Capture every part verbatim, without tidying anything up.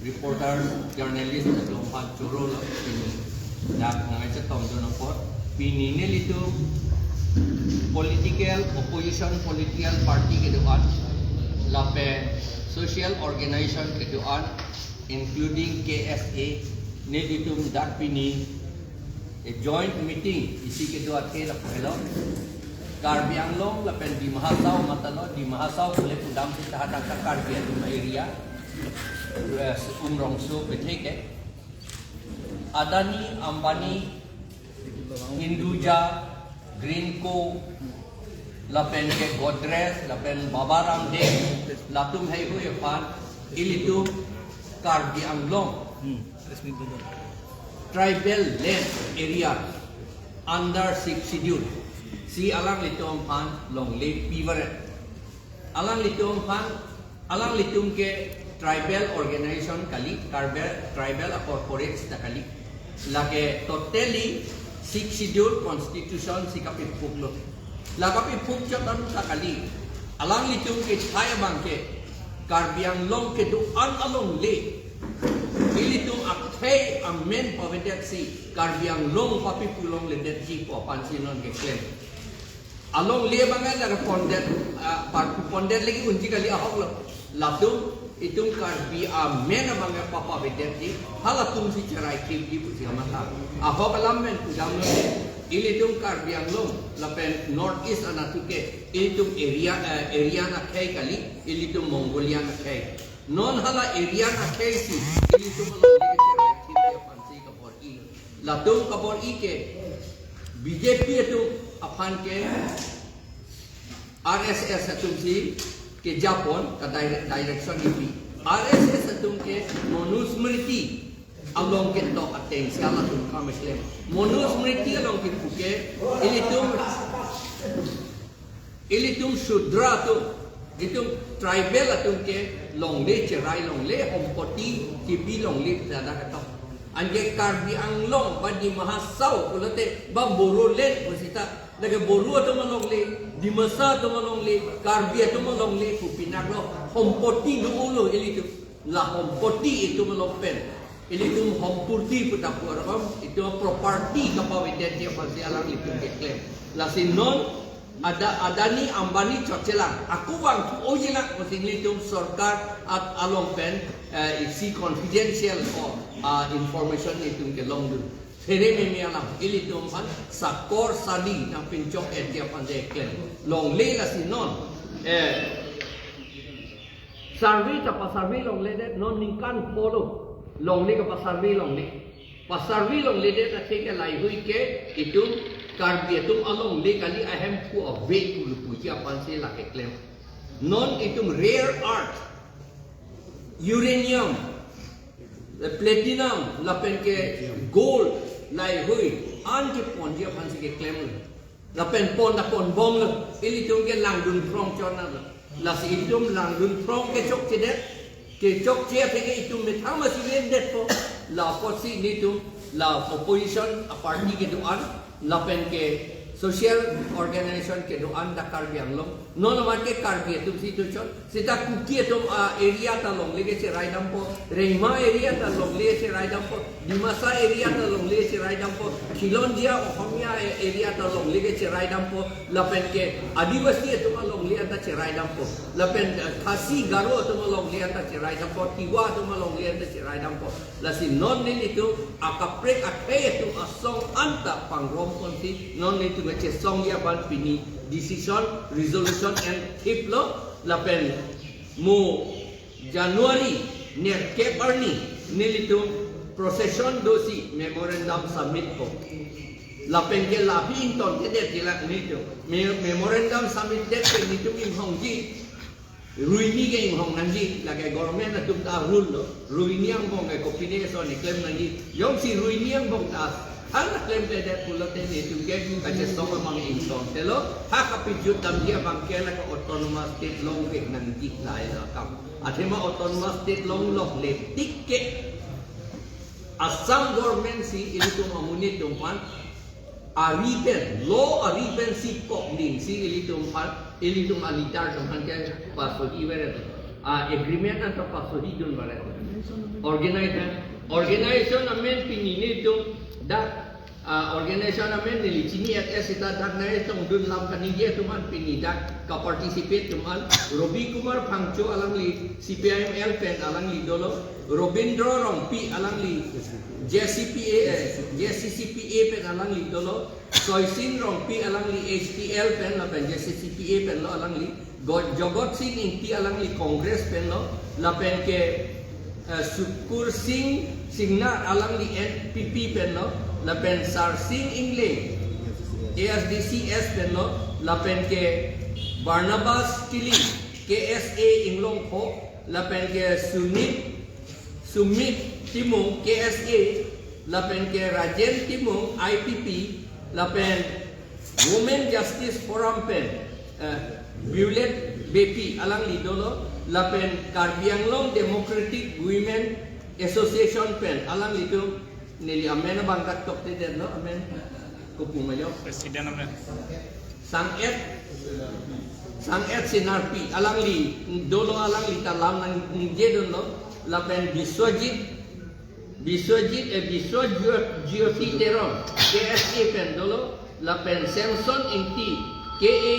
Reporter, journalist atum aphan choro lo pini. Dak nangchetongdun apot pini nelitum political, opposition political party kedo-an lapen social organization kedo-an, including K S A, nelitum dak pini a joint meeting isi kedo athe lapu helo. Karbi Anglong lapen Dima Hasao matalo, Dima Hasao pule pudam sita hadak Karbi atum area, eh, Umrongso betheke. Adani, Ambani, Hinduja, Greenko, lapen ke Godrej, lapen Baba Ramdev, latum heihui aphan ilitum Karbi Anglong tribal land area under Sixth Schedule si alanglitum aphan longle pivaret. Alanglitum aphan, alanglitum ke tribal organization kali, tribal, tribal a corporate sita kali. Lake totally Sixth Schedule constitution si kapiphuklo. La kapiphuk chot anta kali. Alanglitum ke thai abang ke Karbi Anglong kedo-an alongle ilitum akhei amen pavedet si Karbi Anglong papi pulongledetji pu aphan si non keklem. Alongle abang ke lake pondet, ah, parpu pondet lagi unji kali ahok lo. Latum itum Karbi amen abang ke papavedetji, halatum si cherai kipji pusi kamatha. Ahok alam pen pudamlo. Ilitum Karbi Anglong lapen North East anatthu ke ilitum area, eh, Aryan akhei kali, ilitum Mongolian akhei. Non hala Aryan akhei si ilitum alongle cherai kipji aphan si kabor-ilo. Latum kabor-i ke B J P atum aphan ke R S S atum si kejapon ka dire-, direction kipi. R S S atum ke Manusmriti along ketok ateng si halatum kam keklem. Manusmriti along kipu ke ilitum, ilitum Shudra atum, itum tribal atum ke longle cherai longle, hompoti kipi longle jada ketok. Anke Karbi Anglong ba Dima Hasao pulote ba Bodoland pusita, lake Boro atum alongle, Dimasa atum alongle, Karbi atum alongle pu pinaklo, hompoti do-olo ilitum. La hompoti itum along pen ilitum hompoti pu ta pu aram, itum property kapavedetji aphan si alanglitum keklem. Lasi non Ada-, Adani, Ambani chotchelang, ako vangthu-ojilang pusi nelitum sorkar at along pen, eh, isi confidential o, ah, information nelitum kelongdun. Phere meme alam, ilitum aphan sakor sadi nangpinchok-etji aphan si keklem. Longle lasi non, eh, survey ta pa-survey longledet, non ningkan pho lo longle kapa-survey longle. Pa-survey longledet atheke laheihui ke itum Karbi atum alongle kali, ahemphu ave pulo puji aphan si lake keklem. Non itum rare earth, uranium, platinum, lapen ke gold, laheihui an keponji aphan si keklem. Lapen pon ta ponbomlo, ilitum ke langdun phrong chonatlo. Lasi itum langdun phrong kechokchedet, kechokche atheke itum methang masi lendetpo. La apotsi nelitum, la opposition a-party kedo-an, lapen ke social organization kedo-an dak Karbi Anglong, non amat ke Karbi atum si tuchon. Seta Kuki atum a-area ta longle ke cherai dampo, Rengma area ta longle cherai dampo, Dimasa area ta longle cherai dampo, Khilonjia Ohomia a-, area ta longle ke cherai dampo, lapen ke Adivasi atum alongle anta cherai dampo, lapen, eh, Khasi Garo atum alongle anta cherai dampo, Tiwa atum alongle anta cherai dampo. Lasi non nelitum akaprek akhei atum asong anta pangromponsi non nelitum kachesongji aphan pini decision, resolution enthiplo, lapen mo January nerkep arni nelitum procession dosi memorandum submit po. Lapen ke la aphi ingtontedet jilak nelitum. Me-, memorandum submit det ke nelitum inghongji. Ruini ke inghong nangji, lake government atum ta rule lo. Ruini angbong ke kopine ason keklem nangji. Jongsi ruini angbong ta hal klemkledet pulote nelitum ke kachesong abang ingtontelo. Ha kapijut damji abang ke lake autonomous state longvek nangji lahai akam. Athema autonomous state longle tik ke Assam government si ilitum amonit atum aphan ari pen, law ari pen si kok ding si ilitum aphan, ilitum a-leader atum aphan ke pasohi veret. A-agreement anta pasohidun veret. Organization, organization amen pini nelitum dak, ah, organization amen neli chini-et-et seta dak nangchetongdun lam kaningje atum an pini dak ka-participate atum an, Robi Kumar Phangcho alangli C P I M L pen alangli dolo, Robindro Rongpi alangli J C P A, eh, J C C P A pen alangli dolo, Soisin Rongpi alangli H T L pen lapen J C C P A pen lo alangli, Go-, Jogot Sing Ingti alangli Congress pen lo, lapen ke, eh, Sukur Sing Singnar alangli N P P pen lo, lapen Sar Sing Ingling A S D C S pen lo, lapen ke Barnabas Killing K S A Inglongpho, lapen ke Sunit Sumit Timung K S A, lapen ke Rajen Timung I P P, lapen Women Justice Forum pen, eh, Violet Beypi alangli dolo, lapen Karbi Anglong Democratic Women Association pen alanglitum, neli amen abang dak tokte detlo, amen kopi ma jo. President amen. Sang-et, Sang-et Senarpi alangli dolo, alangli ta lam nangje dunlo, lapen Biswajit, Biswajit, eh, Biswajyoti Teron K S A pen dolo, lapen Samson Ingti K A,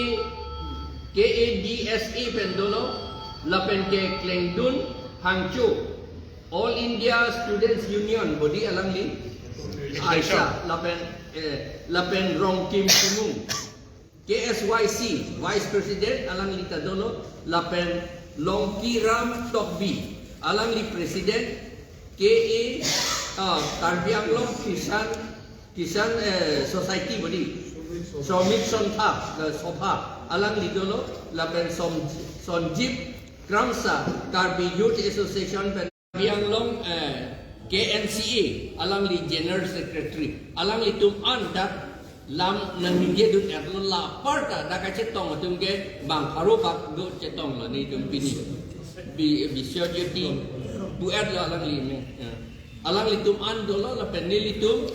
K A D S A pen dolo, lapen ke Klengdun Phangcho All India Students Union body alangli, Aisa, lapen, eh, lapen Rongkim Timung K S Y C Vice President alangli ta dolo, lapen Longkiram Tokbi alangli President K A, ah, Karbi Anglong Kisan, Kisan, eh, Society body, Shramik Santha, eh, Sabha alangli dolo, lapen Som-, Sanjib Kramsa Karbi Youth Association pen Karbi Anglong, eh, K N C A alangli General Secretary, alanglitum an dak lam nangje dun-etlo, la apar ta dak kachetong atum ke bang pharo bak do chetonglo nelitum pini. Bi-, Biswajyoti pu-etlo alangli me. Ya. Alanglitum an dolo lapen nelitum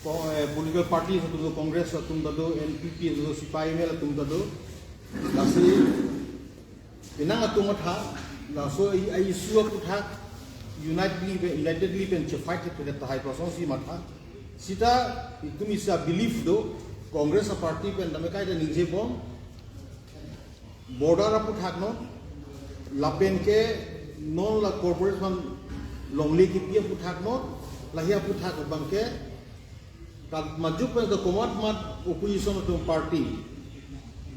ko-, eh, political parties atum do, Congress atum ta do, N P P atum do, C P I M L atum ta do. Lasi penang atum matha, laso i, i issue aputhak unitedly pen, unitedly pen che-fight ke tahai prasong si matha. Seta itum isi a-belief do, Congress a-party pen tame kaita ningjebom, border aputhak non, lapen ke non la corporation longle kipi aputhak non, lahei aputhak abang ke, ka majok pen ke komat mat opposition atum party,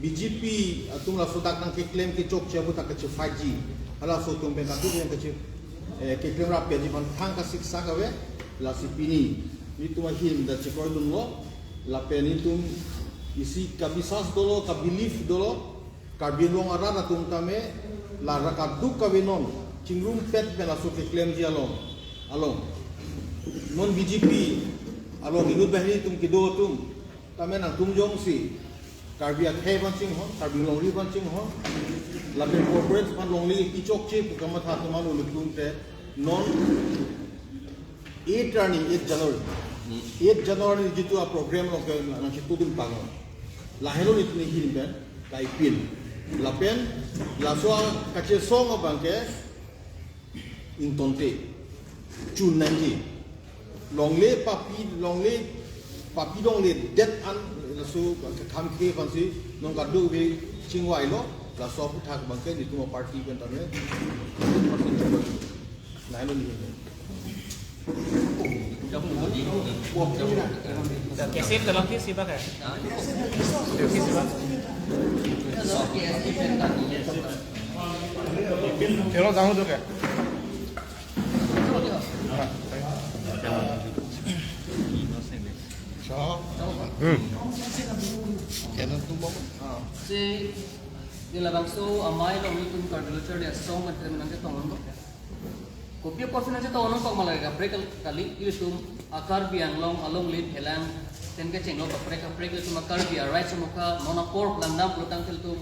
B J P atum laso dak nangkeklem kechokche aputhak kache-fight ji, halaso atum pen katu pen kache, eh, keklem rap ji aphan thang kasiksak ave, lasi pini nelitum ahin ta chekroidunlo, lapen nelitum isi kabiswas dolo, ka-belief dolo, Karbi Anglong arat atum tame la ra kaduk kave non chingrumpet pen laso keklemji along, along. Non B J P along inut banghini atum kedo atum tame nangtum jongsi Karbi akhei aphan chinghon, Karbi longri aphan chinghon, lapen corporate aphan longle kichokche pu kamatha atum an ulitum te non eight arni, eight January. Hmm. Eight January jitu a-program along ke nangchetudun panglo. Lahelo nelitum ahin pen kaipin. Lapen laso kachesong abang ke ingtonte. Chun nangji. Longle papi, longle papi longle det an laso kekhamkhe aphansi non kaduk ave chingvailo, laso aputhak abang ke nelitum a-party pen tame. Lahelo nelitum. Cassette dalam kisi pakai? Kisi pakai? Kalau kamu tuh kayak? Hmm. Channel tuh mau. Ah, si di labangso amei along nelitum Karbi Literature Day asong kan nangchetonglo. Kopi apotsi nangchetong nangkok ma lake kaprek kal-, kali, ilitum a-Karbi Anglong alongle phelang, ten kechenglo kaprek kaprek, ilitum a-Karbi a-rights amokha non apor langdam pulotangte ilitum,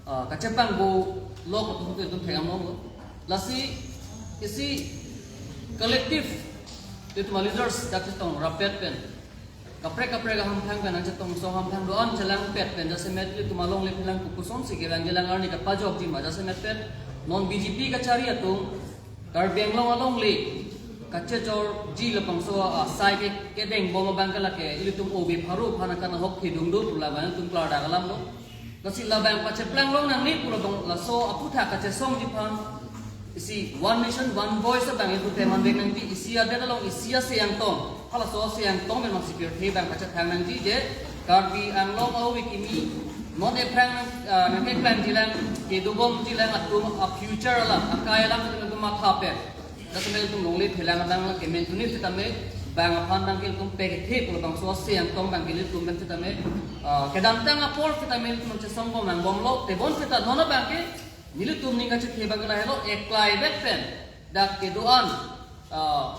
ah, kachepangbo lo atum ilitum thekdam longlo. Lasi isi collective ilitum a-leaders dak chetong rapet pen, kaprek kaprek ahamphang pen nangchetongso ahamphang do-an chelangpet pen jasemet ilitum alongle phelang kopi kosonsi kevangjilang arni kapajokji ma jasemet pen non B J P kachari atum Karbi Anglong alongle kachechorji labangso asai ke kedeng bom abang ke lake ilitum O B pharo aphan akan ahok thedung do pu labang ilitum klardak alam lo. Lasi labang pacheplang long nangne pu labang laso aphuthak kachesongji aphan isi One Nation One Voice abang ilitum teman vek nangji, isi adet along isi ase angtong. Halaso ase angtong memang sipir the abang kachethang nangji je Karbi Anglong awi kimi non ephrang nang, ah, nangkeklangji lang, kedobomji lang atum a future alam, akai alam atum matha pen. Dasame ilitum longle phelang adang la kemen tuni sitame bang aphan dang ke ilitum pekethe pu labangso ase angtong dang ke ilitum pen sitame, ah, kedamtang apor sitame ilitum chesong bom nang bomlo, tebon sita non abang ke nelitum ning kachethe abang ke lahelo, eklai vek pen dak kedo-an, ah,